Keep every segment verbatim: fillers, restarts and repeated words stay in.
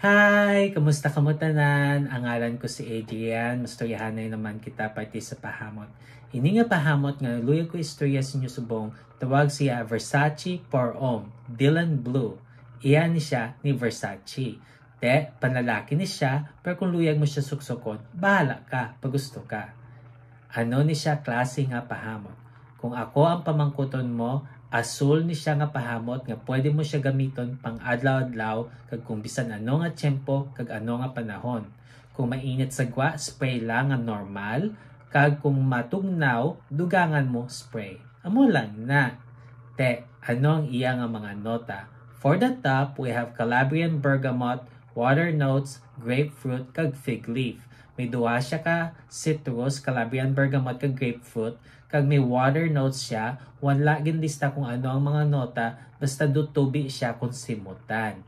Hi! Kamusta kamo tanan? Ang ngalan ko si Adrian. Mastoryahanay naman kita parte sa pahamot. Ini nga pahamot nga luyag ko istorya sa inyo subong, tawag siya Versace Pour Homme, Dylan Blue. Iya ni siya ni Versace. Te, panlalaki ni siya, pero kung luyag mo siya suksukon, bahala ka, pagusto ka. Ano ni siya klase nga pahamot? Kung ako ang pamangkuton mo, asul ni siya nga pahamot nga pwede mo siya gamiton pang adlaw-adlaw, kag kung bisan ano nga tiyempo kag ano nga panahon. Kung mainit sa gwa, spray lang nga normal, kag kung matugnaw, dugangan mo spray. Amo lang na. Te, ano ang iya nga mga nota? For the top, we have Calabrian bergamot, water notes, grapefruit, kag fig leaf. May duha siya ka citrus, Calabrian bergamot, kag grapefruit, kag may water notes siya. Wala ginlista kung ano ang mga nota, basta dutubi siya kung simutan.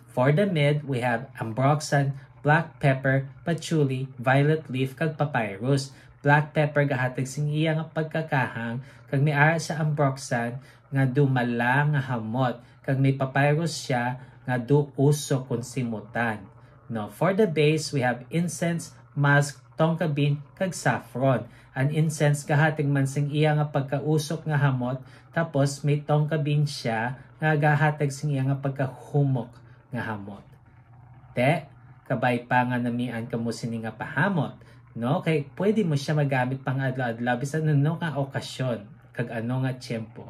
For the mid, we have ambroxan, black pepper, patchouli, violet leaf, kag papyrus. Black pepper gahatag sing iya nga pagkakahang, kag may ara sa ambroxan nga dumala nga hamot, kag may papyrus siya nga duuso kun simutan. No, for the base, we have incense, musk, tonka bean, kag saffron. Ang incense gahatag man sing iya nga pagkausok nga hamot, tapos may tonka bean siya nga gahatag sing iya nga pagkahumok nga hamot. Te, kabay pa nga namian kamo sini nga pahamot, no? Kay pwede mo siya magamit pang adlaw-adlaw bisan ano nga okasyon kag ano nga tiyempo.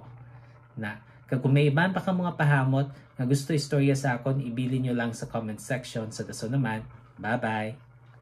Na, kag kung may iban pa kamo nga pahamot nga gusto istorya sa akon, ibilin nyo lang sa comment section. Sa dason naman, bye-bye!